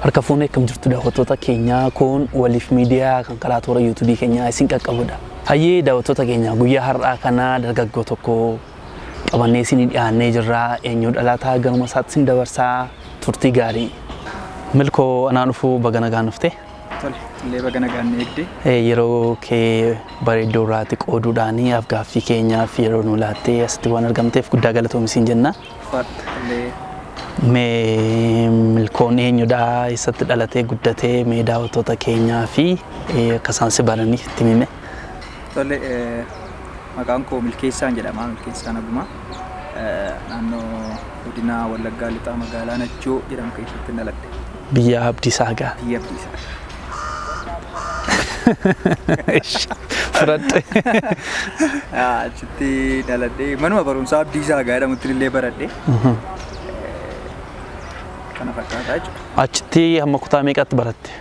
Harka fuunee, akkam jirtu daawwattoota keenyaa? Kun Waliif Miidiyaa kan karaa toora YouTubeii keenyaa isin qaqqabudha. Hayyee daawwattoota keenya, guyyaa har'aa kana dargaggoo tokko qabannee isin dhiyaannee jirra. Eenyu dhalataa garuma isaatti isin dabarsaa, turtii gaarii. Milkoo, anaa dhufuu, baga nagaan dhufte. Tole, illee baga nagaan eegde. Yeroo kee bareedduu irraati qooduudhaan afgaaffii keenyaaf yeroo nu laattee asitti waan argamteef guddaa galatoomi siin jenna. Illee. Mee Milkoon eenyudha? Eessatti dhalatee guddatee? Mee daawwattoota keenyaa fi akka isaan si baraniif itti himi. Tole, maqaan koo Milkeessaan jedhama. Milkeessaan Agumaa. Naannoo godina Wallaggaa Lixaa magaalaa Najjoo jedhamu keessatti dhaladhe. Biyya Abdiisaa Agaa. Biyya Abdiisaa. Fudhadhe. Achitti dhaladhe. Manuma barumsaa Abdiisaa Agaa jedhamutti illee baradhe. Kana fakkaataa jechuudha. Achitti hamma kutaa meeqatti baratte?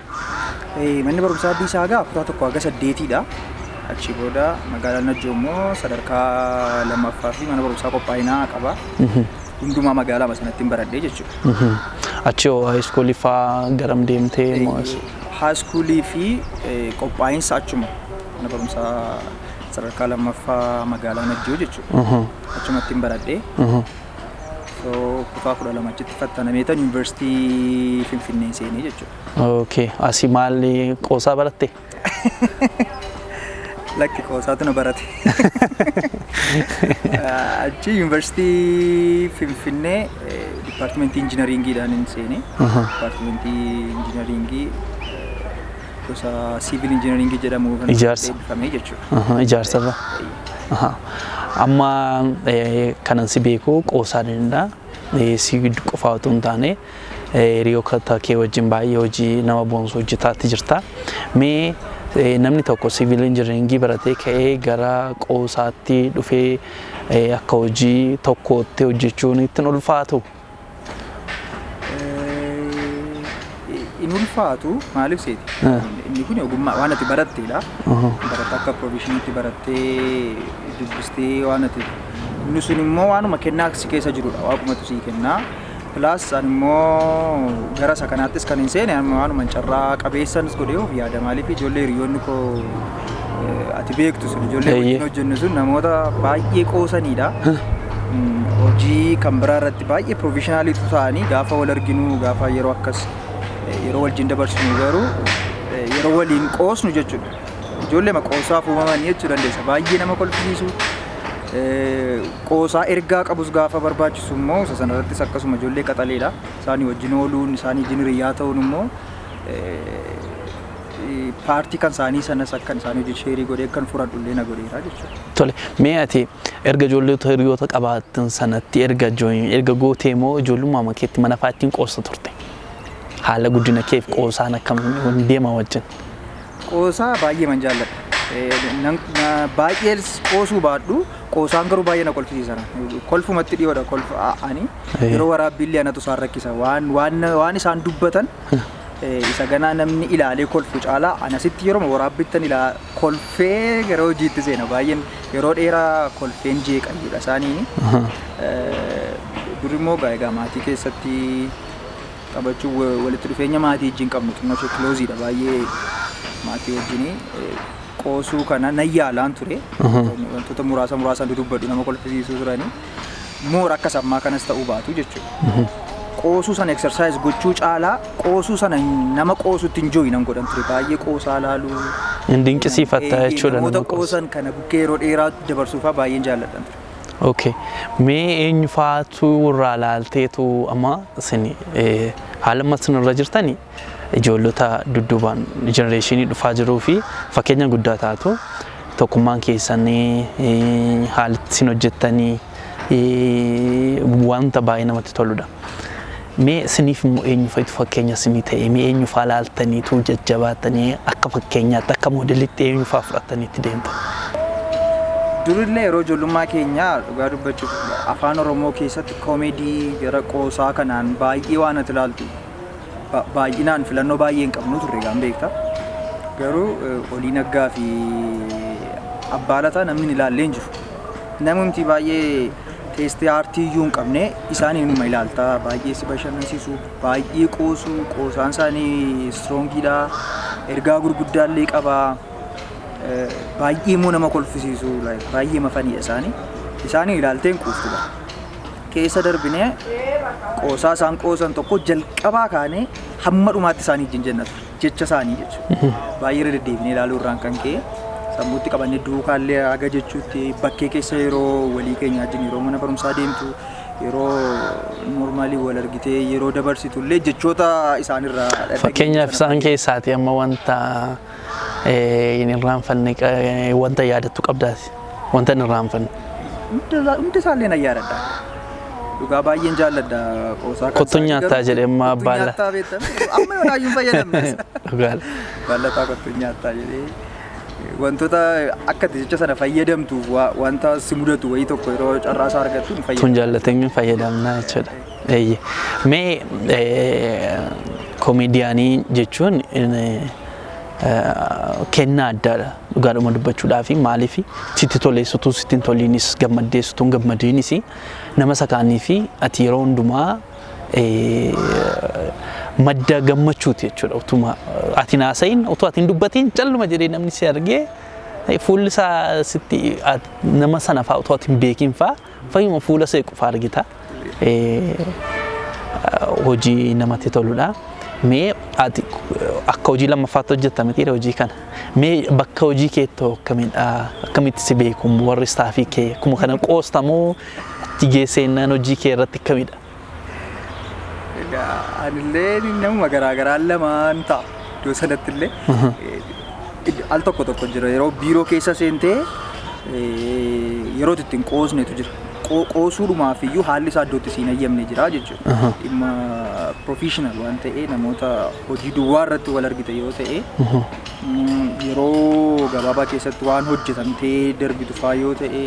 Manni barumsaa Abdiisaa Agaa kutaa 1 haga 8dha. Achi booda magaalaa Najjoo immoo sadarkaa lammaffaa fi mana barumsaa qophaa'inaa qaba. Hundumaa magaalaa sanatti hin baradhee jechuudha. Achi hoo high schoolii faa garam deemtee moo? High schoolii fi qophaa'insa achuma mana barumsaa sadarkaa lammaffaa magaalaa Najjoo jechuudha. Achumatti hin baradhee. So kutaa 12 achitti fattanamee tan yuunivarsiitii Finfinnee seenee jechuudha. Okay. Asii maal, qoosaa baratte? Lakki, qoosaatu na barate. Achi yuunivarsiitii Finfinnee dipaartimentii injinariingiidhaan hin seene. Dipaartimentii injinariingii gosa civil engineeringii jedhamu kan Ijaarsa. eebbifame jechuudha. Ijaarsarra. Amma kanan si beeku qoosaa danda'a. Si qofaa otoo hin taane hiriyoota kee wajjin baay'ee hojii nama boonsu hojjetaatti jirta. Mee namni tokko civil engineeringii baratee ka'ee gara qoosaatti dhufee akka hojii tokkootti hojjechuun ittiin ulfaatu? In ulfaatu, maaliif seeti? Inni kun ogummaa waan ati baratteedha. Barattee akka professioniitti barattee dubbistee waan ati inni sun immoo waanuma kennaa si keessa jirudha. Waaqumatu sii kennaa. Plus ani immoo gara isa kanaattis kan hin seene waanuma carraa qabeessanis godhee of yaada. Maaliif, ijoollee hiriyoonni koo ati beektu sun, ijoollee wajjin hojjennu sun namoota baay'ee qoosanidha. Hojii kan biraa irratti baay'ee professionaliitu ta'anii gaafa wal arginu, gaafa yeroo akkas yeroo wajjin dabarsinu garuu yeroo waliin qoosnu jechuudha. Ijoollee qoosaaf uumamanii jechuu dandeessa. Baay'ee nama kolfisiisu. Qoosaa ergaa qabus gaafa barbaachisu immoo isa sanarrattis akkasuma ijoollee qaxaleedha. Isaanii wajjin ooluun, isaanii wajjin hiriyaa ta'uun immoo paartii kan isaanii sanas akkan isaanii hojii share godhee akkan fudhadhu illee na godheera jechuudha. Tole, mee ati erga ijoollota hiriyoota qabaatan sanatti erga join erga gootee moo ijoollummaa keetti mana fa'aa ittiin qoosta turte? Haala guddina keef qoosaan akkam deema wajjin? Qoosaa baay'ee man jaalladha. Baay'ee qoosuu baadhu, qoosaan garuu baay'ee na kolfisiisa. Kolfumatti dhiyoodha kolfa ani. Yeroo waraabbiillee anatu isaan rakkisa. Waan isaan dubbatan isa ganaa namni ilaalee kolfu caalaa anasitti yeroo waraabbiittan ilaa kolfee gara hojiitti seena. Baay'een yeroo dheeraa kolfeen jeeqayyudha isaaniini. Dur immoo egaa maatii keessatti taphachuu, walitti dhufeenya maatii wajjin qabnu xinnoo ishee closeiidha, baay'ee maatii wajjin qoosuu kana nan yaalaan ture. Wantoota muraasa muraasaan dudubbadhu nama kolfisiisuu turani. Moora akkas ammaa kanas ta'uu baatu jechuudha. Qoosuu sana exercise gochuu caalaa qoosuu sana nama qoosutti enjoy nan godhan ture, baay'ee qoosaa laaluu. Hin dinqisiifatta jechuudha namoota nama qoosu. Qoosan kana bukkee yeroo dheeraa dabarsuufaa baay'een jaalladhan ture. Okay. Mee eenyu faatu irraa laalteetu amma isin haala amma isin irra jirtani ijoollota dudduubaan generationii dhufaa jiruu fi fakkeenya guddaa taatu, tokkummaan keessanii, haalli isin hojjettanii wanta baay'ee namatti toludha. Mee isiniif immoo eenyu fa'itu fakkeenya isinii ta'e? Mee eenyu faa laaltaniitu jajjabaatanii akka fakkeenyaatti, akka moodelitti eenyu faa fudhattanii itti deemtan? Durillee yeroo ijoollummaa keenyaa, dhugaa dubbachuuf, afaan Oromoo keessatti koomeedii gara qoosaa kanaan baay'ee waan ati ilaaltu baay'inaan filannoo baay'ee hin qabnu turre gaan beekta. Garuu Olii Naggaa fi Abbaa Lataa namni hin ilaallee hin jiru. Namumti baay'ee Taste aartii iyyuu hin qabne isaaniin numa ilaalta, baay'ee si bashannansiisu, baay'ee qoosu, qoosaan isaanii strongiidha, ergaa gurguddaallee qaba, baay'ee immoo nama kolfisiisu, baay'ee mafaniidha isaanii. Isaanii ilaaltee hin quuftudha. Keessa darbinee qoosaa isaan qoosan tokko jalqabaa kaanee hamma dhumaatti isaanii wajjin jenna ture. Jecha isaanii jechuudha. Baay'ee irra deddeebinee ilaaluu irraan kan ka'e sammuutti qabannee duukaallee haga jechuutti bakkee keessa yeroo walii keenya wajjin, yeroo mana barumsaa deemtu, yeroo normally wal argitee yeroo dabarsitu illee jechoota isaanirraa Fakkeenyaaf isaan keessaati amma wanta hin irraanfanne, wanta yaadattu qabdaati. Wanta hin irraanfanne. Hunda isaallee nan yaadadha. Dhugaa baay'een jaalladha qoosaa kan Kottu nyaattaa jedhee amma Kottu baala. nyaattaa beektan amma yoo naayyuu hin fayyadamne. Dhugaadha. Baallataa kottu nyaattaa jedhee wantoota akka ati jecha sana fayyadamtuuf wanta si mudatu wayii tokko yeroo carraa isaa argattu hin Tun fayyadamu. jaallatamni fayyadamnaa jechuudha. Eeyye. Mee komeediyaanii jechuun kennaa addaadha. Dhugaadhuma dubbachuudhaaf, maaliif sitti toleessituu sitti hin toliinis, gammaddeessituu hin gammadiinis, nama isa kaanii fi ati yeroo hundumaa madda gammachuuti jechuudha. Utuma ati hin haasa'iin, utuu ati hin dubbatiin, calluma jedhee namni si argee fuulli isaa sitti nama sana fa'aa utuu ati hin beekin fa'aa fayyuma fuula seequ fa'aa argita. Hojii namatti toludha. Mee ati akka hojii lammaffaatti hojjetta mitiidha hojii kana. Mee bakka hojii keettoo akkamidha? Akkamitti si beeku warri staffii kee? Akkuma kana qoostamoo achi geesseenaan hojii kee irratti akkamidha? Egaa anillee namuma garaa garaa lamaan ta'a iddoo sanatti illee. Al tokko tokko jira, yeroo biiroo keessa seentee yeroo itti hin qoosnetu jira. Qoosuudhumaaf iyyuu haalli isaa iddootti siin hayyamne jira jechuudha. Dhimma professional waan ta'e, namoota hojii duwwaa irratti wal argite yoo ta'e, yeroo gabaabaa keessatti waan hojjetamtee darbitu faa yoo ta'e,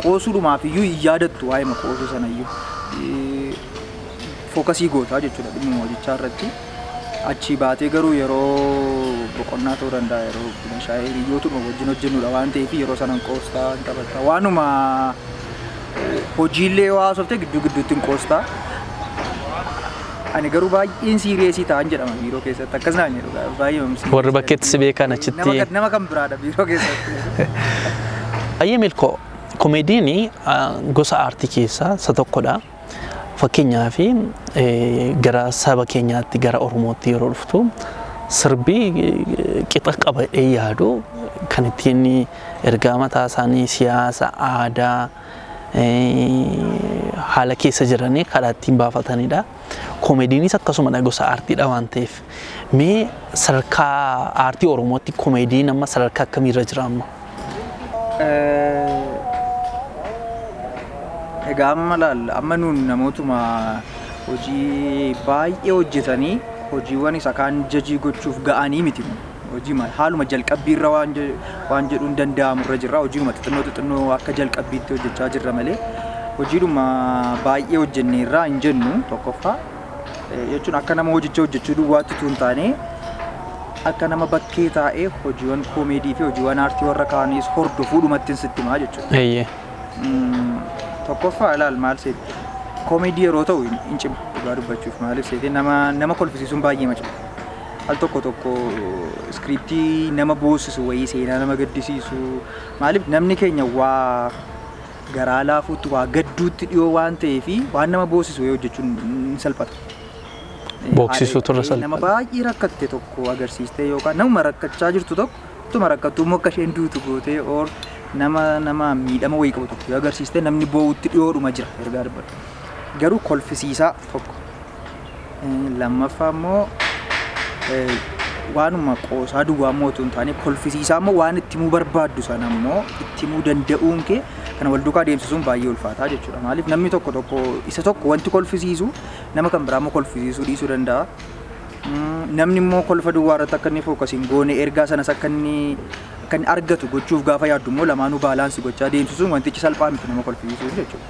qoosuudhumaaf iyyuu hin yaadattu waa'ee qoosuu sana iyyuu. Focusii gootaa jechuudha dhimma hojichaa irratti. Achi baatee garuu yeroo boqonnaa ta'uu danda'a, yeroo buna shaayii hiriyootuma wajjin hojjennudha waan ta'eef, yeroo sanan qoostaa hin taphatta. Waanuma hojiillee yoo haasofte gidduu gidduutti hin qoostaa. Ani garuu baay'een seriousii ta'an jedhama biiroo keessatti, akkas naan jedhu baay'ee serious. Warri bakkeetti si beekan achitti. Nama kan biraadha biiroo keessatti. Baay'ee milkoo. Komeediin gosa aartii keessaa isa tokkodha. Fakkeenyaaf gara saba keenyaatti, gara Oromootti yeroo dhuftu, sirbi qixa qaba jedhee yaadu kan ittiin ergaa mataa isaanii, siyaasa, aadaa, haala keessa jiranii karaa ittiin baafatanidha. Komeediinis akkasumadha, gosa aartiidha waan ta'eef. Mee sadarkaa aartii Oromootti komeediin amma sadarkaa akkamiirra jira amma? Egaa amma laal, amma nuun namootuma hojii baay'ee hojjetanii hojiiwwan isa kaan judge gochuuf ga'anii miti. Hojii haaluma jalqabbiirra waan jedhuun danda'amurra jirra. Hojiidhuma xixinnoo xixinnoo akka jalqabbiitti hojjechaa jirra malee hojiidhuma baay'ee hojjenneerraa hin jennu tokkoffaa. Jechuun akka nama hojicha hojjechuu duwwaatti utuu hin taane, akka nama bakkee taa'ee hojiiwwan koomeedii fi hojiiwwan aartii warra kaaniis hordofuudhumatti sitti himaa jechuudha. Tokkoffaa ilaal, maal seeti, koomeedii yeroo ta'u hin cimu dhugaa dubbachuuf. Maaliif seete, nama kolfisiisuun baay'ee macima. Al tokko tokko scriptii nama boosisu wayii, seenaa nama gaddisiisu, maaliif namni keenya waa garaa laafuutti, waa gadduutti dhiyoo waan ta'eef, waan nama boosisu wayii hojjechuun hin salphata. Booksisuutu irra Nama salphata. baay'ee rakkatte tokko agarsiistee yookaan namuma rakkachaa jirtu tokko utuma rakkattuu immoo akka isheen duutu gootee, or nama miidhama wayii qabu tokko yoo agarsiistee, namni boo'utti dhiyoodhuma jira ergaa dubbatu. Garuu kolfisiisaa tokko. Lammaffaa immoo waanuma qoosaa duwwaa immoo otoo hin taane, kolfisiisaa immoo waan itti himuu barbaaddu sana immoo itti himuu danda'uun kee, kana wal duukaa deemsisuun baay'ee ulfaataa jechuudha. Maaliif, namni tokko tokko isa tokko wanti kolfisiisu nama kan biraa immoo kolfisiisuu dhiisuu danda'a. Namni immoo kolfa duwwaa irratti akka inni focus hin goone, ergaa sanas akka inni argatu gochuuf gaafa yaaddu immoo, lamaanuu balance gochaa deemsisuun wantichi salphaa miti nama kolfisiisuun jechuudha.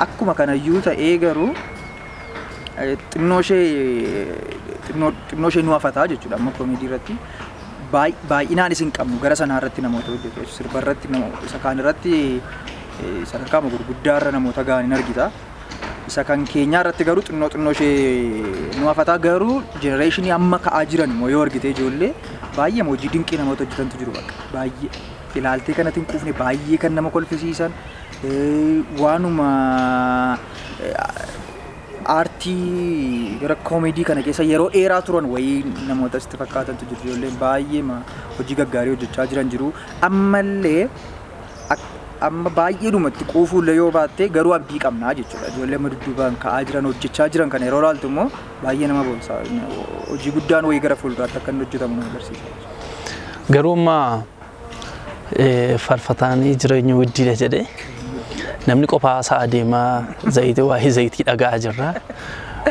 Akkuma kanayyuu ta'ee garuu xinnoo ishee nu hafataa jechuudha amma koomeedii irratti. Baay'inaan isin qabnu gara sanaa irratti namoota hojjetu. Sirba irratti, isa kaan irratti Sadarkaa gurguddaarra namoota ga'an hin argita. Isa kan keenyaa irratti garuu xinnoo xinnoo ishee nu hafataa, garuu generationii amma ka'aa jiran immoo yoo argite ijoollee baay'ee hojii dinqii namoota hojjetantu jiru bakka. Baay'ee ilaaltee kanatti hin quufne, baay'ee kan nama kolfisiisan, waanuma aartii gara koomedii kana keessa yeroo dheeraa turan wayii namoota sitti fakkaatantu jiru. Ijoolleen baay'ee hojii gaggaarii hojjechaa jiran jiru. Ammallee amma baay'eedhumatti quufuullee yoo baatte garuu abdii qabnaa jechuudha. Ijoollee amma dudduubaan ka'aa jiran, hojjechaa jiran kana yeroo ilaaltu immoo baay'ee nama boonsa. Hojii guddaan wayii gara fuulduraatti akka inni hojjetamu nama agarsiisa. Garuu amma farfataanii jireenya guddiidha jedhee namni qofaa isaa adeemaa zayitii, waa'ee zayitii dhaga'aa jirra.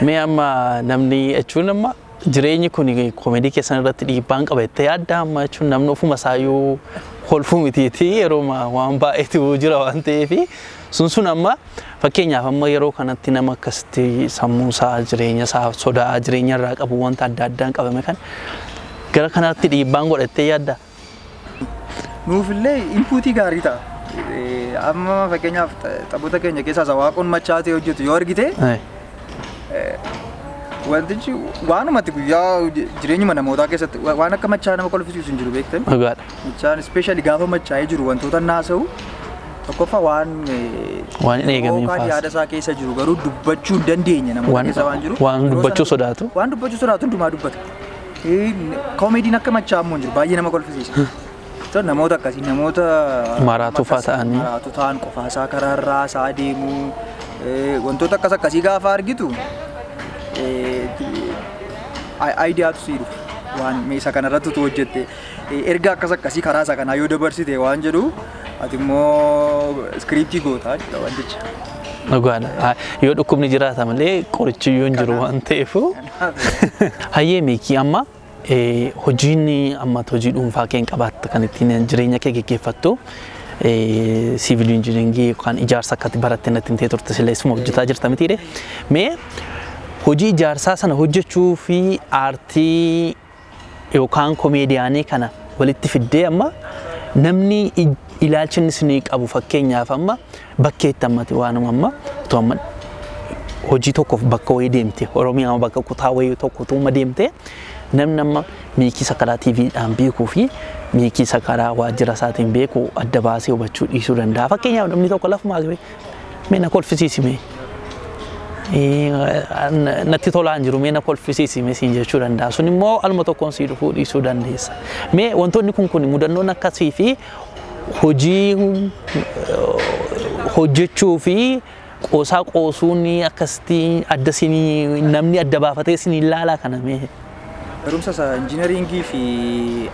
Mee amma namni jechuun amma jireenyi kun koomedii keessan irratti dhiibbaan qaba jettee yaadda? Amma jechuun namni ofuma isaayyuu kolfuu mitiiti, yeroo waan baay'eetu jira waan ta'eef sun amma fakkeenyaaf amma yeroo kanatti nama akkasitti sammuu isaa, jireenya isaa, sodaa jireenya irraa qabu, wanta adda addaan qabame kan gara kanatti dhiibbaan godhattee yaadda? Nuufillee inputii gaarii ta'a. Amma fakkeenyaaf taphoota keenya keessaa isa Waaqoon machaatee hojjetu yoo argite, wantichi waanumatti guyyaa jireenyuma namootaa keessatti waan akka machaa nama kolfisiisu hin jiru, beektan. Dhugaadha. Machaan especially gaafa machaa'ee jiru wantoota naasa'u tokkoffaa waan waan hin eegamiin yookaan faas. Yaada isaa keessa jiru garuu dubbachuu hin dandeenye namoota keessa waan jiru. Waan Yeroo dubbachuu sana sodaatu. Waan dubbachuu sodaatu hundumaa dubbata. Koomeediin akka machaa immoo hin jiru, baay'ee nama kolfisiisa. So, namoota akkasii, namoota Maraatuu fa'aa ta'anii. Maraatuu ta'an, qofaasaa karaarraa isaa deemuu, wantoota akkas akkasii gaafa argitu ideatu sii dhufa. Waan isa kanarratti utuu hojjette, erga akkas akkasii karaa isa kanaa yoo dabarsite waan jedhu, ati immoo scriptii goota jechuudha wanticha. Dhugaadha. Yoo dhukkubni jiraata malee qorichiyyuu hin jiru waan ta'eef. Hayyee Miikii, amma hojiin amma hojii dhuunfaa kee hin qabaatta, kan ittiin jireenya kee geggeeffattu civil engineeringii yookaan ijaarsa akkatti baratte natti himtee turte, sila isuma hojjetaa jirta mitiire. Mee hojii ijaarsaa sana hojjechuu fi aartii yookaan komeediyaanii kana walitti fiddee amma namni ilaalchi inni isinii qabu, fakkeenyaaf amma bakkeetti ammati waanuma amma otoo amma hojii tokkoof bakka wayii deemte, Oromiyaa bakka kutaa wayii tokko utuu deemte, namni amma Miikii isa karaa TVdhaan beekuu fi Miikii isa karaa waajjira isaatiin beeku adda baasee hubachuu dhiisuu danda'a. Fakkeenyaaf namni tokko lafumaa "Mee na kolfisiisi, mee natti tolaa hin jiru, mee na kolfisiisi mee" siin jechuu danda'a. Sun immoo aluma tokkoon sii dhufuu dhiisuu dandeessa. Mee wantoonni kun mudannoon akkasii fi hojii hojjechuu fi qoosaa qoosuun akkasitti adda isinii namni adda baafatee isin ilaalaa kana mee? Barumsa isa injiinaringii fi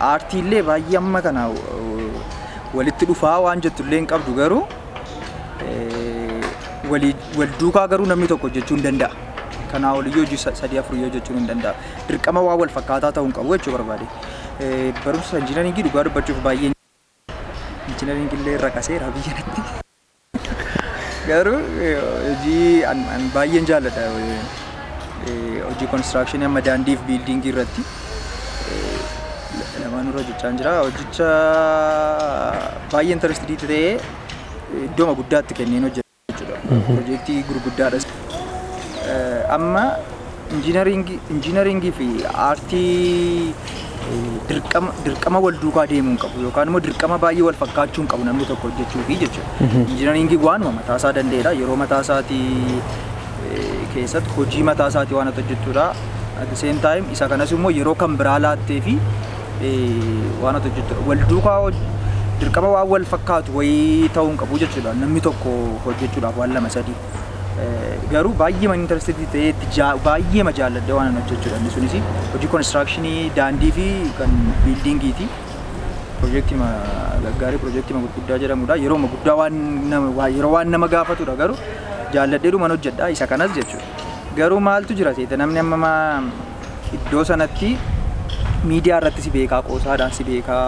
aartii illee baay'ee amma kana walitti dhufaa waan jettu illee hin qabdu, garuu wal duukaa garuu namni tokko hojjechuu hin danda'a. Kanaa oliyyoo hojii sadii afur yoo hojjechuun hin danda'a. Dirqama waan wal fakkaataa ta'uu hin qabu jechuu barbaade. Barumsa injiinaringii dhugaa dubbachuuf baay'ee injiinaringii illee irra kaseera biyya natti. Garuu hojii an baay'een jaalladha. Hojii constructionii amma daandii fi buildingii irratti lamaan irra hojjechaa jira. Hojicha baay'ee interested ta'ee iddooma guddaatti kenneen hojjeta jechuudha. Piroojeektii gurguddaadha. Amma injiinaringii fi aartii dirqama wal duukaa deemuu hin qabu yookaan immoo dirqama baay'ee wal fakkaachuu hin qabu namni tokko hojjechuufi jechuudha. Injiinaringii waanuma mataa isaa danda'edha. Yeroo mataa isaatii keessatti hojii mataa isaatii waan hojjettudha. At the same time isa kanas immoo yeroo kan biraa laattee fi waan hojjettudha. Wal duukaa dirqama waan wal fakkaatu wayii ta'uu hin qabu jechuudha. Namni tokko hojjechuudhaaf waan lama sadii. Garuu baay'ee man interested ta'ee itti baay'ee ma jaalladhee waan hojjechuudha. Inni sunis hojii constructionii daandii fi kan buildingiiti. Piroojeektii gaggaarii, piroojeektii gurguddaa jedhamudha. Yeroo guddaa waan nama yeroo waan nama gaafatudha, garuu jaalladheedhuman hojjedha isa kanas jechuudha. Garuu maaltu jira seete, namni amma iddoo sanatti miidiyaa irratti si beekaa, qoosaadhaan si beekaa,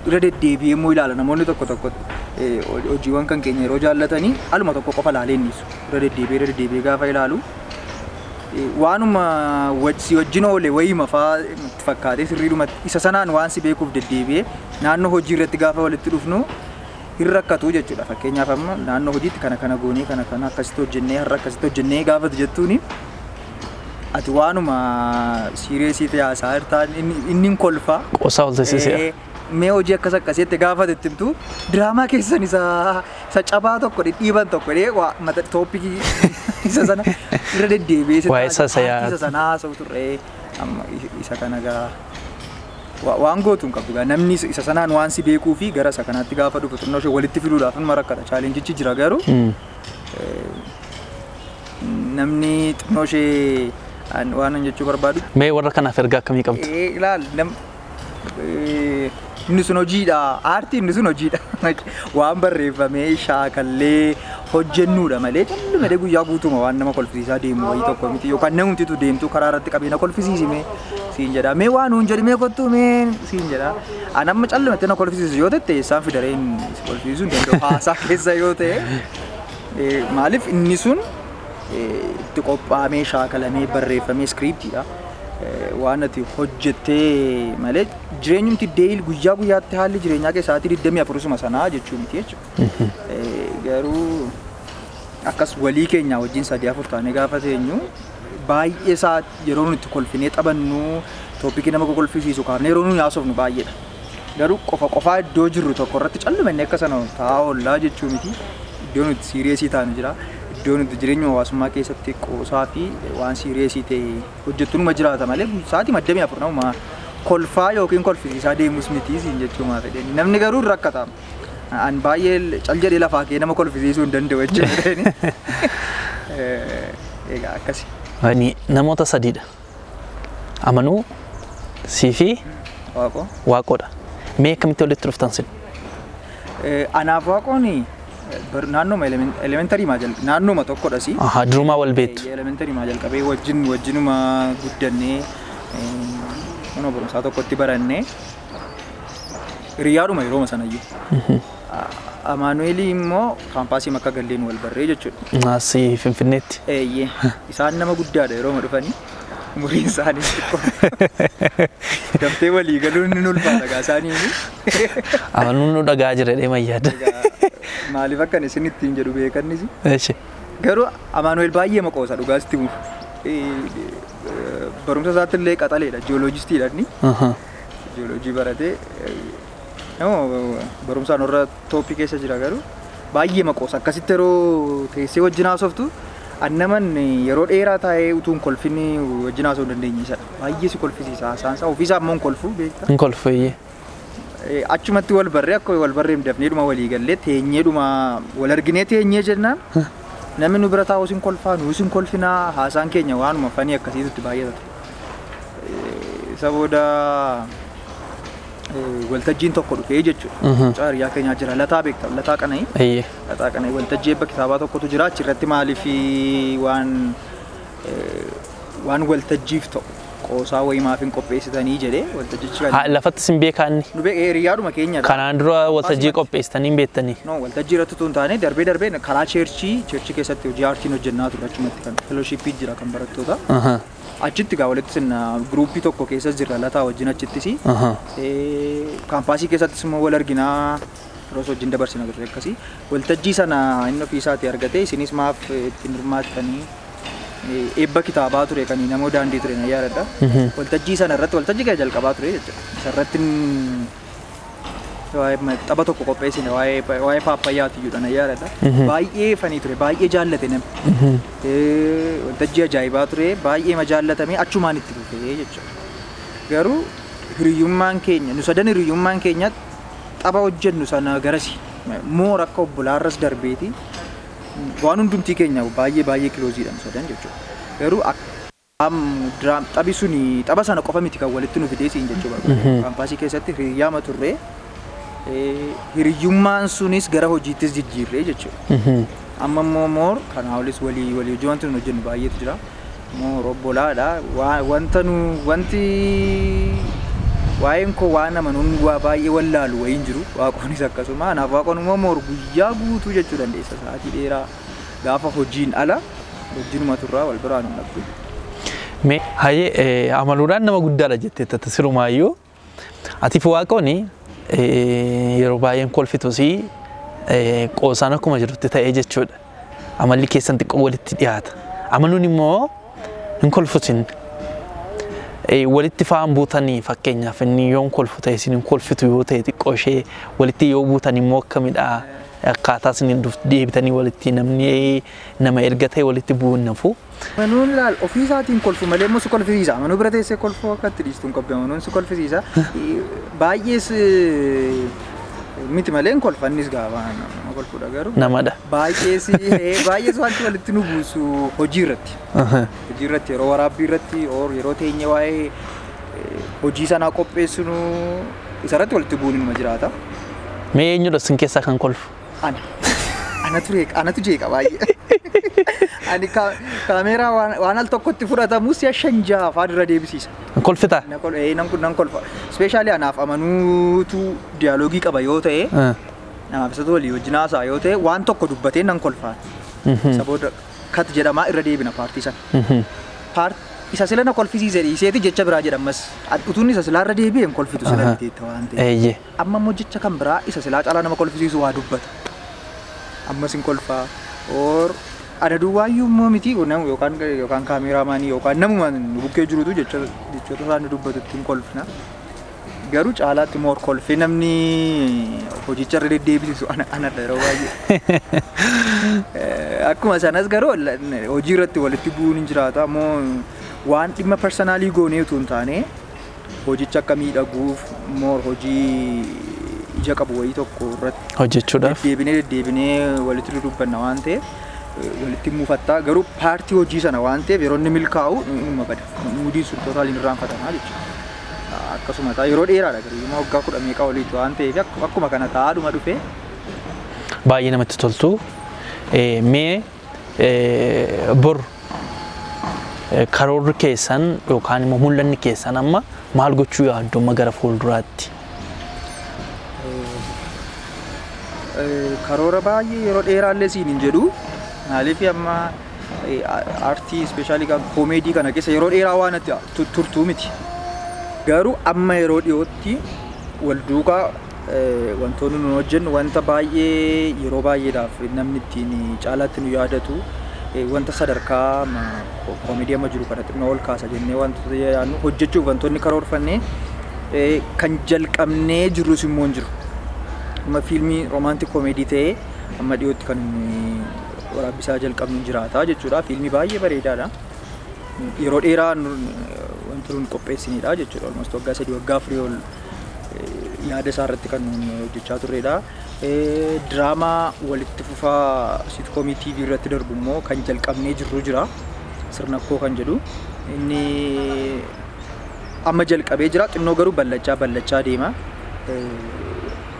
irra deddeebi'ee immoo ilaala. Namoonni tokko tokko hojiiwwan kan keenya yeroo jaallatanii aluma tokko qofa ilaalee hin dhiisu. Irra deddeebi'ee, irra deddeebi'ee gaafa ilaalu waanuma si wajjin oole wayima fa'aa itti fakkaatee sirriidhumatti isa sanaan waan si beekuuf deddeebi'ee naannoo hojii irratti gaafa walitti dhufnu Hin rakkatu jechuudha. Fakkeenyaaf, amma naannoo hojiitti kana kana goonee, kana kana akkasitti hojjennee, har'a akkasitti hojjennee gaafatu jettuuni, ati waanuma serious ta'e haasaa jirtaan, inni hin kolfaa. Qoosaa ol teessisee. Mee hojii akkas akkasitti gaafa itti himtu, diraamaa keessan isa cabaa tokko dhidhiiban tokko jedhee waa mata topic isa sana irra deddeebi'ee Waa'ee isa isa sana haasa'u turre. Amma isa kana gaa waan gootu hin qabdu. Gaa namni isa sanaan waan si beekuu fi gara isa kanaatti gaafa dhufu xinnoo ishee walitti fiduudhaaf hin rakkata. Challenge-ichi jira garuu namni xinnoo ishee waan an jechuu barbaadu. Mee warra kanaaf ergaa akkamii qabdu? Ilaal, inni sun hojiidha. Aartii inni sun hojiidha. Waan barreeffamee shaakallee hojjennuudha malee callumadee guyyaa guutuma waan nama kolfisiisaa deemu wayii tokko miti, yookaan namumtitu deemtu karaa irratti qabee na kolfisiisime siin jedha. Mee waan nuun jedhi, mee kottuu mee siin jedha. An amma callumatti na kolfisiisu yoo ta'e, isaan fidareen si kolfisiisuu hin danda'u haasaa keessa yoo ta'e. Maaliif, inni sun itti qophaa'amee, shaakalamee, barreeffamee, script-iidha. Waan ati hojjettee malee jireenyumti daily guyyaa guyyaatti haalli jireenyaa keessaa sa'aatii 24 suma sanaa jechuu miti jechuudha. Garuu akkas walii keenya wajjin sadii afur taanee gaafa teenyu, baay'ee isaa yeroo nuti kolfinee taphannu, topic nama kolfisiisu kaafnee yeroo nuyi haasofnu baay'eedha. Garuu qofa qofaa iddoo jirru tokko irratti callumannee akka sana taa'aa oollaa jechuu miti. Iddoo nuti serious taanu jira. Iddoo nuti jireenya hawaasummaa keessatti qoosaa fi waan serious ta'e hojjettu numa jiraata malee sa'aatii 24 namuma kolfaa yookiin kolfisiisaa deemus miti siin jechuu maa fedheni. Namni garuu hin rakkata. An baay'ee cal jedhee lafaa kee nama kolfisiisuu hin danda'u jechuu fedheni. Egaa akkasi. Ani namoota sadiidha. Amanuu, sii fi Waaqoo. Waaqoodha. Mee akkamitti walitti dhuftan sin? Anaaf Waaqoon naannoma elementary maa naannoma tokkodha si. Ahaa, durumaa wal beektu. Elementary maa jalqabee wajjin wajjinuma guddannee, mana barumsaa tokkotti barannee, hiriyaadhuma yerooma sanayyuu. Amaanu'eelii immoo campus akka galleen wal barree jechuudha. Asii Finfinneetti. Eeyyee, isaan nama guddaadha yerooma dhufanii, umuriin isaanii xiqqoo. Daftee walii galuun ni ulfaata gaa isaanii. Amanuun nu dhagaa jira jedhee mayyaada. Maaliif akkan isin ittiin jedhu beekannis. Eeshi. Garuu Amaanu'eel baay'ee maqoosa, dhugaas itti himuuf. Barumsa isaatti illee qaxaleedha. Geologist-iidha inni. Jiyooloojii baratee, nama barumsaan warra top keessa jira, garuu baay'ee maqoosa. Akkasitti yeroo teessee wajjin haasoftu, an naman yeroo dheeraa taa'ee utuu hin kolfinni wajjin haasa'uu hin dandeenye isadha. Baay'ee si kolfisiisa haasaan isaa. Ofiisaa immoo hin kolfu, beektaa. Hin kolfu, eeyyee. Achumatti wal barree, akka wal barree dafnee dhuma walii gallee teenyee dhuma wal arginee teenyee jennaan, namni nu bira taa'u sin kolfaa, nu sin kolfinaa, haasaan keenya waanuma funny akkasiitu baay'ata ture. Isa booda waltajjiin tokko dhufee jechuudha. Mucaa hiriyaa keenyaa jira, Lataa beekta, Lataa Qana'ii. Eeyyee. Lataa Qana'ii, waltajjii eebba kitaabaa tokkotu jira, achirratti maaliif waan waltajjiif ta'u qoosaa wayii maaf hin qopheessitanii jedhee waltajjichi kan Lafatti sin beekaa inni. Nu beekee, hiriyaadhuma keenyadha. Kanaan dura waltajjii qopheessitanii hin beektanii. No, waltajjii irratti utuu hin taane, darbee darbee karaa church keessatti hojii aartiin hojjennaa turre, achumatti kan fellowship jira kan barattoota. Achitti gaa walitti sinna, group tokko keessa jirra Lataa wajjin achittis. Campus keessattis immoo wal arginaa, yeroo wajjin dabarsina turre akkasii. Waltajjii sana inni ofii isaatii argate, isinis maaf ittiin hirmaattanii, eebba kitaabaa ture kan namoo daandii ture na yaadadha. Waltajjii sana irratti, waltajjii kana jalqabaa ture jechuudha. Isa irratti waa'ee tapha tokko qopheessine, waa'ee paappaayyaati iyyuu na yaadadha. Baay'ee funny ture, baay'ee jaallate namni. Waltajjii ajaa'ibaa ture, baay'ee ma jaallatame, achumaan itti fufee jechuudha. Garuu hiriyyummaan keenya, nu sadan hiriyyummaan keenya tapha hojjennu sana garasi moor akka obbolaarras darbeeti, waan hundumtii keenya baay'ee baay'ee close-iidha nu sadan jechuudha. Garuu taphi suni tapha sana qofa miti kan walitti nu fidee siin jechuu barbaada. Campus keessatti hiriyyaama turre, hiriyyummaan sunis gara hojiittis jijjiirree jechuudha. Amma immoo more kanaa olis walii walii hojii wanti nu hojjennu baay'eetu jira. More obbolaadha. Wanta nu wanti waa'een koo waan amanuun waa baay'ee wallaalu wayiin jiru. Waaqoonis akkasuma. Anaaf Waaqoon immoo more guyyaa guutuu jechuu dandeessa. Sa'aatii dheeraa gaafa hojiin ala wajjinuma turraa, wal biraan hin dhabdu. Mee hayyee, amaluudhaan nama guddaadha jettee tata sirumaayyuu. Ati fi Waaqoon yeroo baay'een kolfitus. Qoosaan akkuma jirutti ta'ee jechuudha. Amalli keessan xiqqoo walitti dhiyaata. Amanuun immoo hin kolfutin. Walitti fa'aan buutanii, fakkeenyaaf inni yoon kolfu ta'e isin hin kolfitu yoo ta'e, xiqqoo ishee walitti yoo buutan immoo akkamidha? Akkaataa isin deebitanii walitti, namni nama erga ta'e walitti bu'uun nafu. Manuun laal, ofii isaatiin kolfu malee immoo si kolfisiisa. Manuu bira teessee kolfuu akka itti dhiistu hin qabdu. Manuun si kolfisiisa. Baay'ees miti malee hin kolfa, innis gaafa nama kolfudha garuu. Namadha. Baay'ees baay'ees wanti walitti nu buusu hojii irratti. Hojii irratti, yeroo waraabbii irratti or yeroo teenye waa'ee hojii sanaa qopheessinu, isarratti walitti bu'uun inuma jiraata. Mee eenyudha isin keessaa kan kolfu? Ana. Anatu jeeqa, anatu jeeqa baay'ee. Ani kaameeraa waan al tokkotti fudhatamu si'a shan jaha fa'aa irra deebisiisa. Kolfitaa? Nan kolfa. Especially anaaf amanuutu dialogue qaba yoo ta'e, namaaf isatu walii wajjin haasa'a yoo ta'e, waan tokko dubbatee nan kolfaa. Isa booda cut jedhamaa, irra deebina part sana. Part isa sila na kolfisiise dhiiseeti jecha biraa jedhamas. Utuun isa silaa irra deebi'e hin kolfitu sila biteetta waan ta'eef. Amma immoo jecha kan biraa isa silaa caalaa nama kolfisiisu waa dubbata. Ammas hin kolfaa. Or ana duwwaayyuu immoo miti, yookaan cameraman yookaan namuma nu bukkee jirutu jecha jechoota isaan dubbatu ittiin kolfina. Garuu caalaatti more kolfee namni hojicha irra deddeebisisu anadha yeroo baay'ee. Akkuma sanas garuu hojii irratti walitti bu'uun hin jiraata. Ammoo waan dhimma personal goonee utuu hin taane, hojicha akka miidhaguuf more hojii ija qabu wayii tokko irratti hojjechuudhaaf. Deddeebinee deddeebinee walitti dudubbanna waan ta'eef walitti mufattaa, garuu part hojii sana waan ta'eef yeroo inni milkaa'u inuma bada. Moodiin sun totally irraanfatamaa jechuudha. Akkasuma ta'a, yeroo dheeraadha garuu immoo waggaa 10 meeqa oliitu waan ta'eef akkuma kana taa'aadhuma dhufee. Baay'ee namatti toltu. Mee bor karoorri keessan yookaan immoo mul'anni keessan amma maal gochuu yaaddu amma gara fuulduraatti? Karoora baay'ee yeroo dheeraallee siin hin jedhu. Maaliif, amma aartii, especially comedy kana keessa yeroo dheeraa waan ati turtuu miti. Garuu amma yeroo dhiyootti wal duukaa wantoonni nu hojjennu wanta baay'ee yeroo baay'eedhaaf namni ittiin caalaatti nu yaadatu, wanta sadarkaa comedy amma jiru kana xinnoo ol kaasa jennee wantoota yaadnu hojjechuuf wantoonni karoorfannee kan jalqabnee jirrus immoo hin jiru. Amma fiilmii romantic comedy ta'ee amma dhiyootti kan inni waraabbisaa jalqabnu hin jiraata jechuudha. Fiilmii baay'ee bareedaadha. Yeroo dheeraa wanti nun qopheessinidha jechuudha. Almost waggaa 3, waggaa 4 ol yaada isaa irratti kan nun hojjechaa turredha. Diraamaa walitti fufaa sitcom TV irratti darbu immoo kan jalqabnee jirru jira. Sirna koo kan jedhu. Inni amma jalqabee jira. Xinnoo garuu ballachaa ballachaa deema.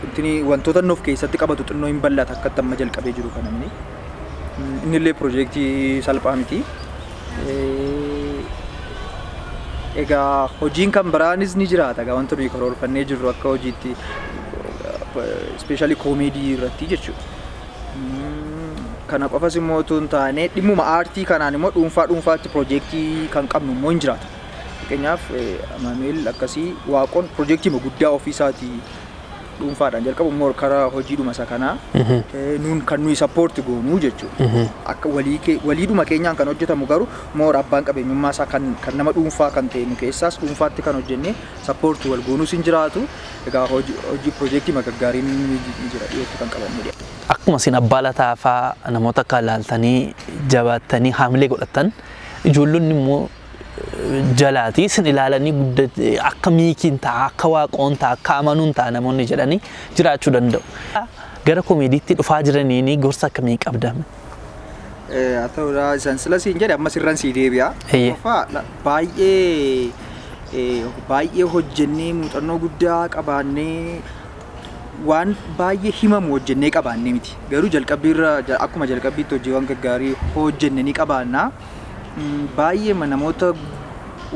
Intini wantoota inni of keessatti qabatu xinnoo hin bal'ata akkatti amma jalqabee jiru kana inni. Inni illee piroojeektii salphaa miti. Egaa hojiin kan biraanis ni jiraata. Egaa wanta nuyi karoorfannee jirru akka hojiitti especially comedy irratti jechuudha. Kana qofas immoo otoo hin taane, dhimmuma aartii kanaan immoo dhuunfaa dhuunfaatti piroojeektii kan qabnu immoo hin jiraata. Fakkeenyaaf Amaanu'eel akkasii, Waaqoon piroojeektii guddaa ofiisaatii dhuunfaadhaan jalqabu immoo karaa hojiidhuma isa kanaa nuun kan nuyi support goonuu jechuudha. Akka waliidhuma keenyaan kan hojjetamu, garuu more abbaan qabeenyummaa isaa kan nama dhuunfaa kan ta'e, nu keessaas dhuunfaatti kan hojjennee support wal goonuus hin jiraatu. Egaa hojii piroojeektii magaggaariin ni jira dhiyootti kan qabannee. Akkuma isin abbaa lataa fa'aa namoota akka ilaaltanii jabaattanii haamilee godhatan, ijoollonni immoo jalaatii isin ilaalanii akka Miikiin ta'a, akka Waaqoon ta'a, akka Amanuun ta'a namoonni jedhanii jiraachuu danda'u. Gara comedytti dhufaa jiraniin gorsa akkamii qabdame? Haa ta'uudha, isaan sila siin jedhe ammas irran sii deebi'a. Tokkoffaa, baay'ee baay'ee hojjennee muuxannoo guddaa qabaannee waan baay'ee himamu hojjennee qabaannee miti. Garuu jalqabbiirra akkuma jalqabbiitti hojiiwwan gaggaarii hojjenne ni qabaanna. Baay'ee namoota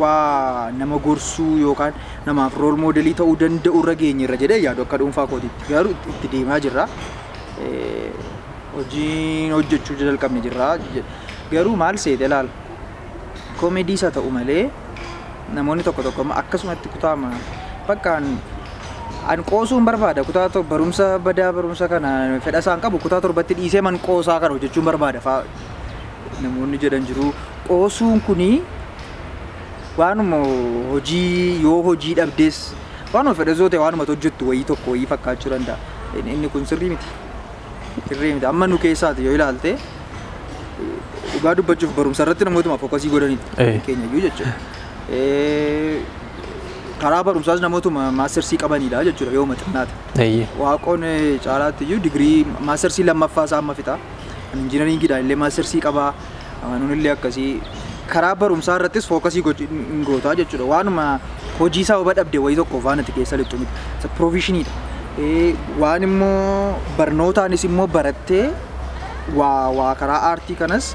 waa nama gorsuu yookaan namaaf role model ta'uu danda'u irra geenye irra jedhee yaadu akka dhuunfaa kootiitti. Garuu itti deemaa jirra. Hojiin hojjechuu jalqabne jirra. Garuu maal seete ilaala. Comedy isa ta'u malee namoonni tokko tokko akkasumatti kutaama bakkaan An qoosuun barbaada, kutaa barumsa badaa, barumsa kana fedha isaan qabu kutaa 7tti dhiisee man qoosaa kana hojjechuun barbaada fa'aa namoonni jedhan jiru. Qoosuun kuni waanuma hojii, yoo hojii dhabdes waanuma fedha yoo ta'e waanuma hojjettu wayii tokko wayii fakkaachuu danda'a. Inni kun sirrii miti. Sirrii miti. Amma nu keessaati yoo ilaalte, dhugaa dubbachuuf barumsa irratti namootuma focus godhanidha. Keenya iyyuu jechuudha. Karaa barumsaas namootuma masters qabanidha jechuudha yoo xinnaate. Waaqoon caalaatti iyyuu digirii masters lammaffaa isaa amma fixa. Engineeringiidhaan illee masters qabaa. Amanuun illee akkasii. Karaa barumsaa irrattis focus hin gootaa jechuudha. Waanuma hojii sababa dhabde wayii tokko waan ati keessa lixxu miti. Professioniidha. Waan immoo barnootaanis immoo barattee waa karaa aartii kanas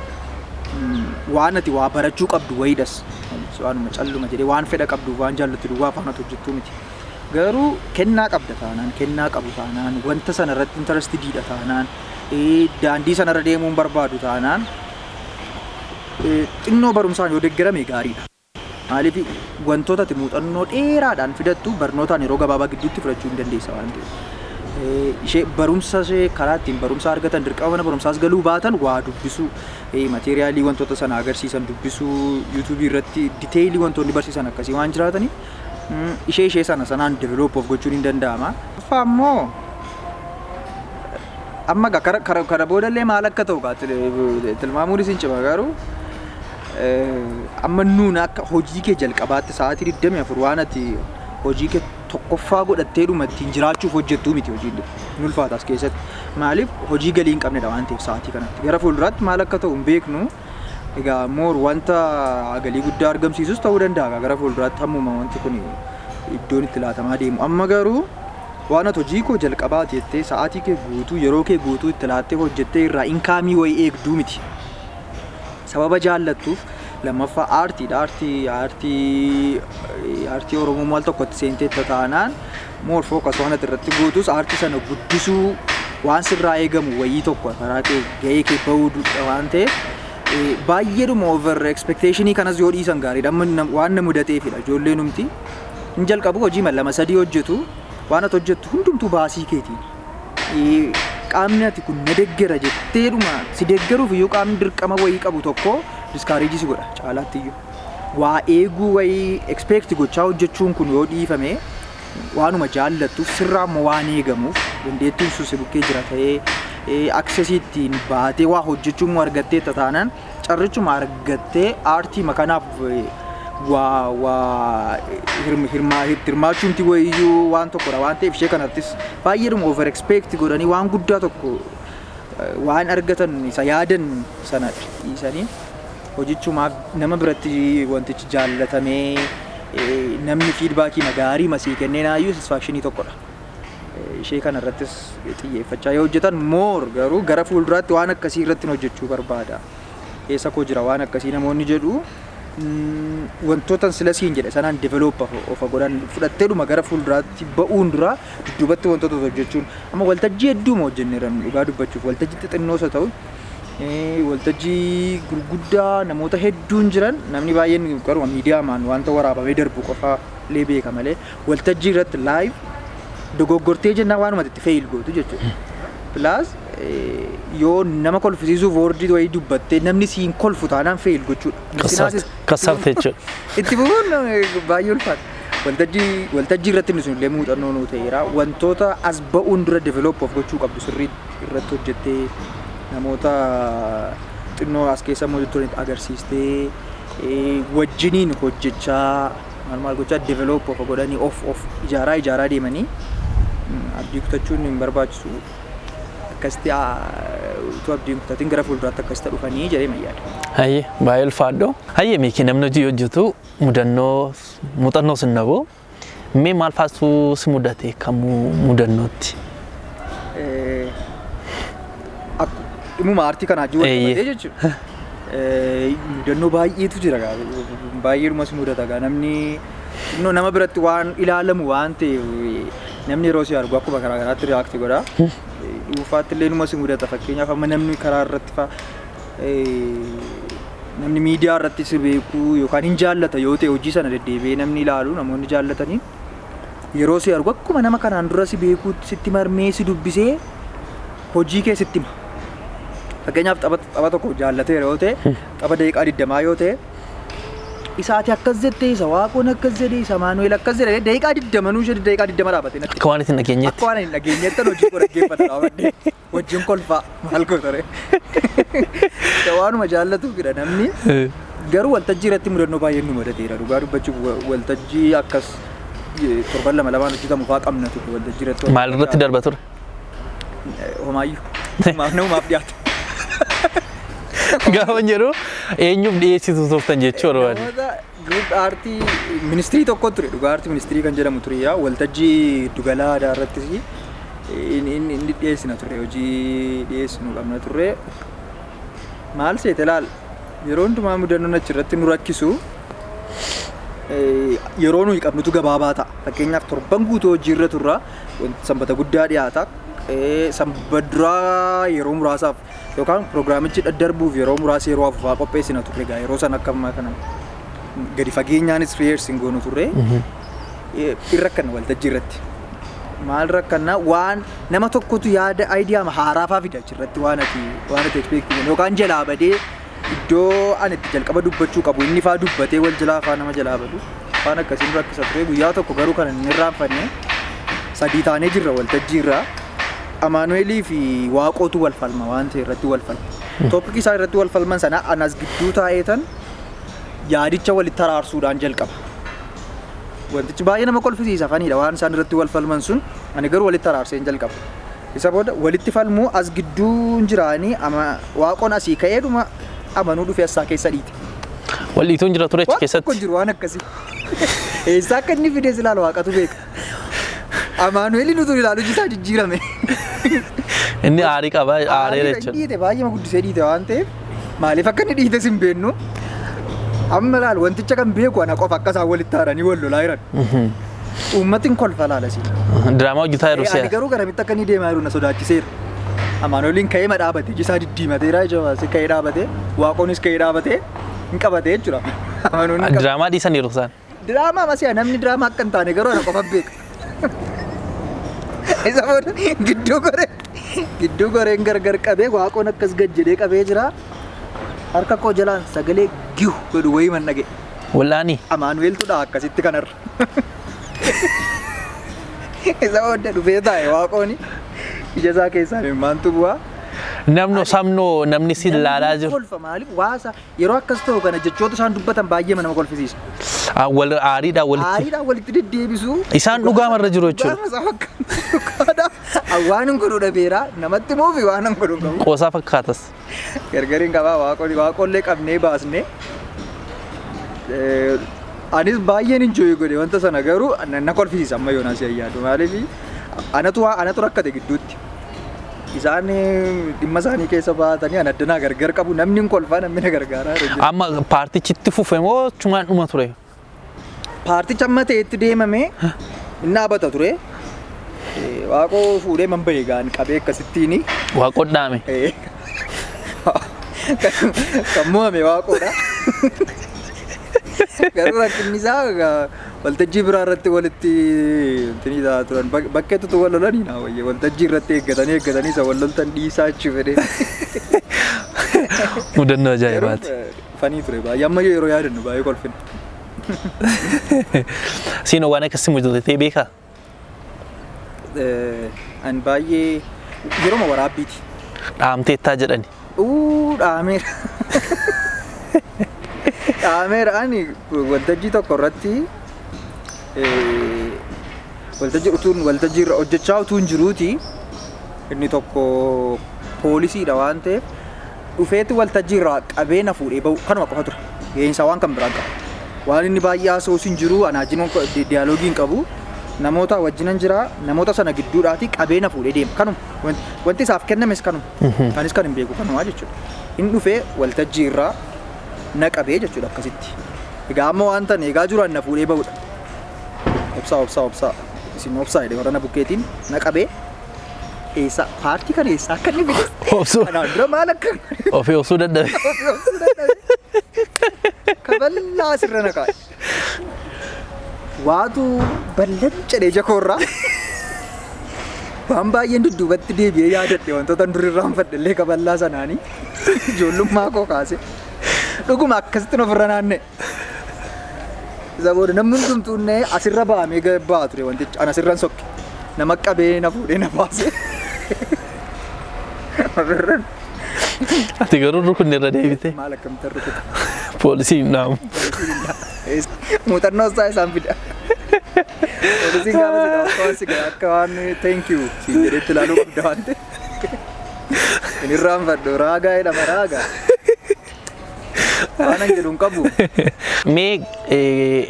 waan ati waa barachuu qabdu wayiidhas. Waanuma calluma jedhee waan fedha qabdu, waan jaallattu duwwaa afaan ati hojjettuu miti. Garuu kennaa qabda taanaan, kennaa qabu taanaan, wanta sana irratti interestediidha taanaan, daandii sanarra deemuun barbaadu taanaan, xinnoo barumsaan yoo deeggarame gaariidha. Maaliif, wantoota ati muuxannoo dheeraadhaan fidattu barnootaan yeroo gabaabaa gidduutti fudhachuu hin dandeessa waan ta'eef. Ishee barumsa ishee karaa ittiin barumsa argatan, dirqama mana barumsaas galuu baatan, waa dubbisuu, material wantoota sana agarsiisan dubbisuu, YouTubeii irratti detail wantoonni barsiisan akkasii waan jiraataniif, ishee sana sanaan develop of gochuun hin danda'ama. Ffaa immoo amma gaa kara boodallee maal akka ta'u gaa tilmaamuunis hin cima, garuu amma nuun akka hojii kee jalqabaatti sa'aatii 24 waan ati hojii kee tokkoffaa godhattee dhuma ittiin jiraachuuf hojjettuu miti hojiin kun. Ulfaata as keessatti. Maaliif, hojii galii hin qabnedha waan ta'eef sa'aatii kanatti. Gara fuulduraatti maal akka ta'u hin beeknu. Egaa more wanta galii guddaa argamsiisus ta'uu danda'a gara fuulduraatti hammuma wanti kun iddoon itti laatamaa deemu. Amma garuu waan ati hojii koo jalqabaati jettee sa'aatii kee guutuu, yeroo kee guutuu itti laattee hojjettee irraa income wayii eegduu miti. Sababa jaallattuuf, lammaffaa aartiidha. Aartii Oromoo maal tokkotti seentee taanaan, more focus waan ati irratti gootus aartii sana guddisuu, waan sirraa eegamu wayii tokko karaa kee gahee kee bahuu waan ta'eef, baay'eedhuma over expectationii kanas yoo dhiisan gaariidha. Amma waan na mudateefidha. Ijoolleen numti hin jalqabu, hojii lama sadii hojjetu, waan ati hojjettu hundumtuu baasii keetiin. Qaamni ati kun na deggera jetteedhuma si deggeruuf iyyuu qaamni dirqama wayii qabu tokko discourage si godha caalaatti iyyuu. Waa eeguu wayii expect gochaa hojjechuun kun yoo dhiifame, waanuma jaallattuuf, sirraa immoo waan eegamuuf, dandeettiin sun si bukkee jira ta'ee, access ittiin baatee waa hojjechuu immoo argattee taanaan, carrichuma argattee aartii makanaaf waa hirmaachuumti wayiyyuu waan tokkodha waan ta'eef, ishee kanattis baay'eedhuma over expect godhanii waan guddaa tokko waan argatan isa yaadan sana dhiisanii, hojichumaaf nama biratti wantichi jaallatamee, namni feedback gaarii masii kennee naayyuu satisfaction tokkodha. Ishee kana irrattis xiyyeeffachaa yoo hojjetan more, garuu gara fuulduraatti waan akkasii irratti hojjechuu barbaada. Keessa koo jira waan akkasii namoonni jedhu, wantoota sila siin jedhe sanaan develop ofa godhan fudhatteedhuma gara fuulduraatti ba'uun dura dudduubatti wantoota hojjechuun. Amma waltajjii hedduuma hojjenneera, dhugaa dubbachuuf, waltajjii xixinnoos haa ta'u waltajjii gurguddaa namoota hedduun jiran, namni baay'een garuu miidiyaamaan wanta waraabamee darbu qofa illee beeka malee, waltajjii irratti live dogoggortee jennaan waanuma itti fail gootu jechuudha. Plus yoo nama kolfisiisuuf word wayii dubbattee namni siin kolfu taanaan fail gochuudha. Kassarte jechuudha. Itti fufuun baay'ee ulfaata. Waltajjii irratti inni sun illee muuxannoo nuu ta'eera. Wantoota as ba'uun dura develop of gochuu qabdu sirrii irratti hojjettee, namoota xinnoo as keessa immoo turan agarsiistee, wajjiniin hojjechaa, maal maal gochaa, develop of godhanii of ijaaraa ijaaraa deemanii, abdii kutachuun hin barbaachisu. Akkasitti utuu abdiin kutatiin gara fuulduraatti akkasitti dhufanii jedhee mayyaada. Hayyee, baay'ee ulfaadho. Hayyee Miikii, namni hojii hojjetu mudannoo muuxannoo sin dhabu. Mee maal faatu si mudate kan mudannootti? Dhimuma aartii kanaa wajjin wal qabatee jechuudha. Mudannoo baay'eetu jira, baay'eedhuma si mudata gaa. Namni xinnoo nama biratti waan ilaalamu waan ta'eef, namni yeroo si argu akkuma karaa karaatti react godha. Dhuunfaatti illee numa si mudata. Fakkeenyaaf amma namni karaa irratti fa'a, namni miidiyaa irratti si beeku yookaan hin jaallata yoo ta'e, hojii sana deddeebi'ee namni ilaalu, namoonni jaallatanii Yeroo si argu akkuma nama kanaan dura si beekuutti sitti marmee si dubbisee hojii kee sitti hima. Fakkeenyaaf, tapha tokko jaallateera yoo ta'e, tapha daqiiqaa 20 yoo ta'e, isa ati akkas jettee, isa Waaqoon akkas jedhee, isa Maanu'eel akkas jedhee, daqiiqaa 20 nuu ishee daqiiqaa 20 dhaabatee natti Akka waan itti dhageenyetti. Akka waan hin dhageenyettan hojii koo dhaggeeffata dhaabadhee wajjin kolfaa maal gootare. Waanuma jaallatuufidha namni. Garuu waltajjii irratti mudannoo baay'een nu mudateera. Dhugaa dubbachuuf, waltajjii akkas torban lama lamaan hojjetamu fa'aa qabna ture waltajjii irratti. Maal irratti darba ture? Homaayyuu. Homaaf namumaaf dhiyaata. Gaafa jedhu eenyuuf dhiyeessitu turtan jechuu barbaade. Namoota group aartii ministirii tokko ture, dhugaa aartii ministirii kan jedhamu ture, yaa waltajjii giddugalaa aadaa irrattis inni dhiyeessina ture, hojii dhiyeessinu qabna ture. Maal seete laal, yeroo hundumaa mudannoon achirratti nu rakkisu yeroo nuyi qabnutu gabaabaa ta'a. Fakkeenyaaf, torban guutuu hojii irra turra, sanbata guddaa dhiyaata. Sanbata duraa yeroo muraasaaf yookaan pirogiraamichi daddarbuuf yeroo muraasa yeroo afufaa qopheessina turre. Egaa yeroo sana akka ammaa kana gadi fageenyaanis rehearse hin goonu turre. In rakkanna waltajjii irratti. Maal rakkanna? Waan nama tokkotu yaada idea haaraa faa fida achirratti, waan ati expect goone, yookaan jalaa badee iddoo ani itti jalqaba dubbachuu qabu inni faa dubbatee wal jalaa faa nama jalaa badu, waan akkasiin rakkisa ture. Guyyaa tokko garuu kan inni irraanfanne, sadii taanee jirra waltajjii irraa. Amaanu'eelii fi Waaqootu wal falma, waan ta'e irratti wal falma. Topicii isaa irratti wal falman sana anas gidduu taa'eetan yaadicha walitti araarsuudhaan jalqaba. Wantichi baay'ee nama kolfisiisa, funnyidha waan isaan irratti wal falman sun, ani garuu walitti araarseen jalqaba. Isa booda walitti falmuu as gidduu jiraanii ama Waaqoon asii ka'eedhuma amanuu dhufee asaa keessa dhiite. Wal dhiituun jira ture achi Waan tokko keessatti. jiru waan akkasii. Eessaa akka inni fides ilaalu Waaqatu beeka. Amaanu'eelin utuu ilaalu iji isaa jijjiirame. Inni aarii qaba, aareera Aariidha, jechuudha. Dhiite, baay'ee guddisee dhiite waan ta'eef maaliif akka inni dhiites hin beeknu. Amma laal, wanticha kan beeku ana qofa, akka isaan walitti haaranii wal lolaa jiran. Uummatni hin kolfa laala siin. Diraamaa hojjetaa jiru Ani si'a. garuu garamitti akka inni deemaa jiru na sodaachiseera. Amaanu'eeliin ka'ee ma dhaabate, iji isaa diddiimateera, ija baasee ka'ee dhaabate, Waaqoonis ka'ee dhaabate, hin qabate jechuudha. Amaanu'eeliin qabate. Diraamaa dhiisaniiru isaan. Diraamaa masi'a namni diraamaa akka hin taane garuu ana qofa beeka. Isa booda gidduu goreen gargar qabee, Waaqoon akkas gad jedhee qabee jira. Harka koo jalaan sagalee gihu godhu wayii man dhaga'e. Wallaanii. Amaanu'eeltu dha akkasitti kanarra. Isa booda dhufee taa'e Waaqooni, ija isaa keessaa imimmaantu bu'aa. Namno sabnoo namni si ilaalaa jiru. Kolfa, maaliif waasa yeroo akkas ta'u kana jechoota isaan dubbatan baay'ee nama kolfisiisa. Ah, wal aariidhaan walitti. Aariidhaan walitti deddeebisuu. Isaan dhugaamarra jiru jechuudha. Dhugaama isaa fakkaata. Dhugaadha. Waan hin godhu dhabeera. Namatti muufi waan hin godhu qabu. Qoosaa fakkaatas. Gargariin qabaa Waaqollee Waaqollee qabnee baasnee. Anis baay'een enjoy godhe wanta sana, garuu na kolfisiisa amma yoonaas yaadu, maaliif anatu rakkate gidduutti. Isaan dhimma isaanii keessa baatanii an addanaa gargar qabu, namni hin kolfaa, namni na gargaaraa jiru. Amma partichi itti fufe moo chumaan dhuma ture? Particha amma ta'etti deemame inni dhaabata ture. Waaqoo fuudhee man bahe gaan qabee akkasittiin. Waaqoon dhaame. Kan mo'ame Waaqoodha. Garuu rakkinni isaa egaa waltajjii biraa irratti walitti intini ta'aa turan. Bakkeetti wal lolanii naa wayya, waltajjii irratti eeggatanii eeggatanii isa wal loltan dhiisaa jechuu fedhee. Mudannoo ajaa'ibaati. Funny ture baay'ee, amma yeroo yaadannu baay'ee kolfina. Siinoo waan akkasii mudatee beekaa? Ani baay'ee yeroo waraabbiiti. Dhaamteettaa jedhani. Uu, dhaameera. Dhaameera. Ani waltajjii tokko irratti waltajjii utuun waltajjii irra hojjechaa utuun jiruuti, inni tokko poolisiidha waan ta'eef dhufeeti waltajjii irraa qabee na fuudhee bahu, kanuma qofa ture. Gaheensaa waan kan biraan qaba. Waan inni baay'ee haasa'us hin jiru, anaa wajjin dialogue hin qabu. Namoota wajjinan jira, namoota sana gidduudhaati qabee na fuudhee deema. Kanuma wanti isaaf kennames kanuma. Anis kan hin beeku kanuma jechuudha. Inni dhufee waltajjii irraa na qabee jechuudha akkasitti. Egaa amma waan tan eegaa jiru na fuudhee bahudha. Obsaa, obsaa, obsaa, isin obsaa jedhee warra na bukkeetiin na qabee eessa part kana eessa akka inni fide Obsuu. kanaan dura maal akka Ofii obsuu dadhabe. Ofii obsuu dadhabe. Kaballaa asirra na kaa'e. Waatu ballan jedhee ija koorraa. Waan baay'een dudduubatti deebi'ee yaadadhe, wantoota dur irraanfadhe illee kaballaa sanaanii ijoollummaa koo kaase. Dhuguma akkasitti ofirra naanna'e. Isa booda namni hundumtuu innee asirra ba'amee ba'a ture wantichi, ana asirran sokke. Nama qabee na fuudhee na baase. Ofirran. Ati garuu rukunni irra deebite. Maal akkamitti rukuta? Poolisiin dhaamu. Muuxannoo isaa isaan fida. Poolisiin gaafa si akka waan si akka waan thank you siin jedhetti ilaaluu qabda waan ta'eef. Hin irraanfadhu, raagaa jedhama, raagaa. Waan an jedhu hin qabu. Mee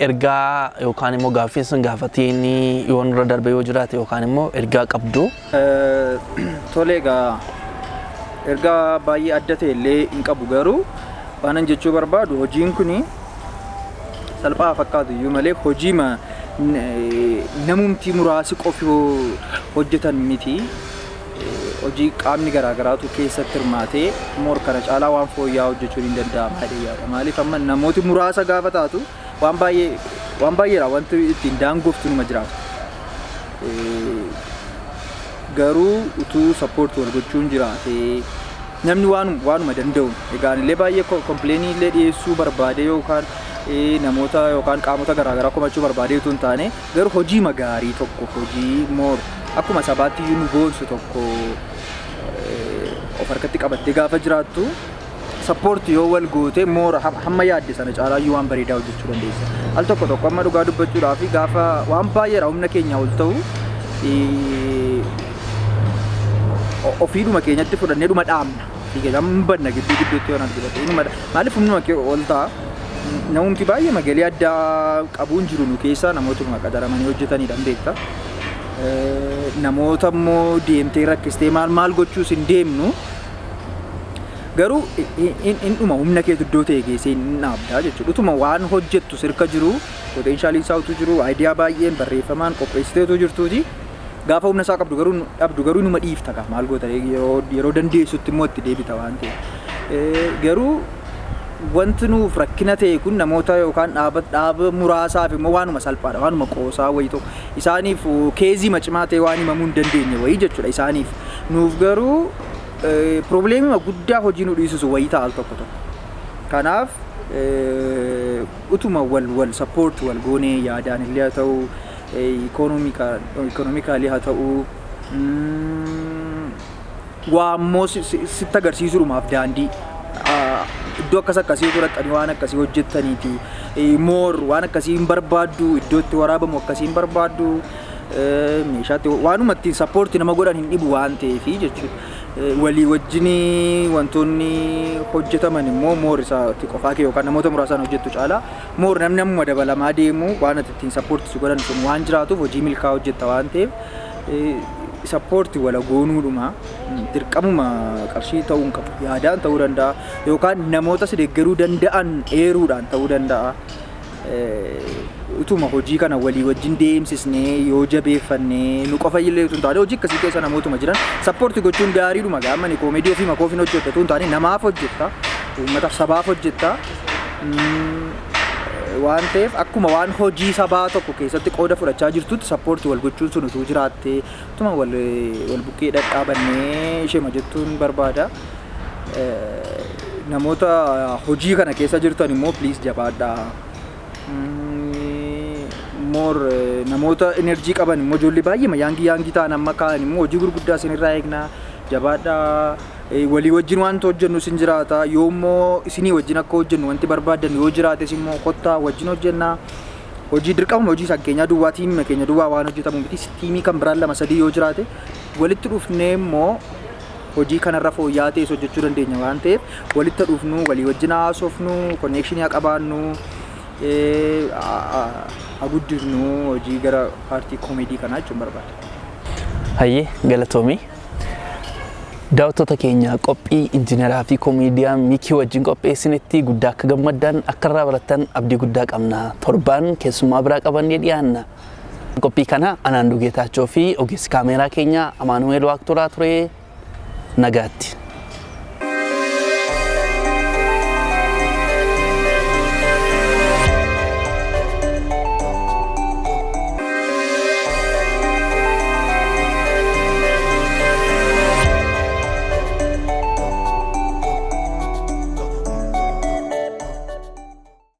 ergaa yookaan immoo gaaffiin sun gaafatiin yoo nurra darbe yoo jiraate yookaan immoo ergaa qabdu. Tole egaa, ergaa baay'ee adda ta'e illee hin qabu, garuu waan an jechuu barbaadu, hojiin kuni salphaa fakkaatu iyyuu malee hojii namumti muraasi qofi hojjetan miti. Hojii qaamni garaagaraatu keessatti hirmaatee more kana caalaa waan fooyya'aa hojjechuun hin danda'ama jedhee yaada. Maaliif, amma namooti muraasa gaafa taatu waan baay'ee waan baay'eedha wanti ittiin daangoftu numa jiraatu. Garuu utuu support wal gochuun jiraate, namni waanuma danda'u, egaan illee baay'ee complain illee dhiyeessuu barbaade yookaan namoota yookaan qaamota garaagaraa komachuu barbaade utuu hin taane, garuu hojii gaarii tokko, hojii more akkuma sabaatti iyyuu nu boonsu tokko of harkatti qabattee gaafa jiraattu, support yoo wal goote more hamma yaadde sana caalaa iyyuu waan bareedaa hojjechuu dandeessa. Al tokko tokko amma dhugaa dubbachuudhaaf gaafa waan baay'eedha humna keenya ol ta'u ofiidhuma keenyatti fudhannee dhuma dhaabna. Hin banna gidduu gidduutti yoo argite. Maaliif, humnuma kee ol ta'a. Namumti baay'ee magalii addaa qabuun jiru nu keessa namootuma qaxaramanii hojjetanidha, beekta. Namoota immoo deemtee rakkistee maal maal gochuus hin deemnu. Garuu in dhuma humna keetu iddoo ta'e geessee hin dhaabdaa jechuudha. Utuma waan hojjettu sirka jiru, potential iin isaa utuu jiru, idea baay'een barreeffamaan qopheessitee utuu jirtuuti. Gaafa humna isaa qabdu garuu dhabdu garuu numa dhiifta kaa, maal goota, yeroo dandeessutti immoo itti deebita waan ta'eef. Garuu wanti nuuf rakkina ta'e kun namoota yookaan dhaaba muraasaaf immoo waanuma salphaadha, waanuma qoosaa wayii tokko isaaniif case cimaa ta'e waan himamuu hin dandeenye wayii jechuudha isaaniif. Nuuf garuu problem guddaa hojii nu dhiisisu wayii ta'a al tokko tokko. Kanaaf utuma wal support wal goonee, yaadaan illee haa ta'u, economically haa ta'u, waa immoo sitti agarsiisuudhumaaf daandii iddoo akkas akkasii fudhattanii waan akkasii hojjettaniiti, more waan akkasii hin barbaaddu, iddoo itti waraabamu akkasii hin barbaaddu, meeshaatti waanuma ittiin support nama godhan hin dhibu waan ta'eefi jechuudha. Walii wajjin wantoonni hojjetaman immoo more isaatti qofaa kee yookaan namoota muraasaan hojjettu caala more namni ammuma dabalamaa deemu waan ati ittiin support si godhan sun waan jiraatuuf hojii milkaa'aa hojjetta waan ta'eef, support wala goonuudhuma. Dirqamuma qarshii ta'uu hin qabu, yaadaan ta'uu danda'a yookaan namoota si deeggaruu danda'an eeruudhaan ta'uu danda'a. Utuma hojii kana walii wajjin deemsisnee yoo jabeeffannee, nu qofa illee utuu hin taane hojii akkasii keessa namootuma jiran support gochuun gaariidhuma. Gaamani comedy ofii makoofin hojjetta utuu hin taane namaaf hojjetta, uummataaf, sabaaf hojjetta waan ta'eef, akkuma waan hojii sabaa tokko keessatti qooda fudhachaa jirtutti support wal gochuun sun utuu jiraattee, utuma wal bukkee dhadhaabannee isheema jettuun barbaada. Namoota hojii kana keessa jirtan immoo please jabaadhaa. More namoota energy qaban immoo, ijoollee baay'ee young young ta'an amma ka'an immoo hojii gurguddaa isinirraa eegna, jabaadhaa. Walii wajjin wanta hojjennu isin jiraata yoo immoo isinii wajjin akka hojjennu wanti barbaadan yoo jiraates immoo kottaa wajjin hojjenna. Hojii dirqama hojii isaan keenyaa duwwaa, team keenya duwwaa waan hojjetamu miti, team kan biraan lama sadii yoo jiraate walitti dhufnee immoo hojii kanarra fooyya'aa ta'es hojjechuu dandeenya waan ta'eef, walitti dhufnu, walii wajjin haasofnu, connection haa qabaannu, haa guddifnu hojii gara paartii comedy kanaa jechuun barbaada. Hayyee, galatoomii. Daawwattoota keenya, qophii injiinaraa fi koomeediyaan Miikii wajjin qopheessinitti guddaa akka gammaddan, akka irraa barattan abdii guddaa qabna. Torbaan keessummaa biraa qabannee dhiyaanna. Qophii kana anaan Dugeetaachoo fi ogeessi kaameeraa keenya Amaanu'eel Waaqtoraa ture. Nagaatti.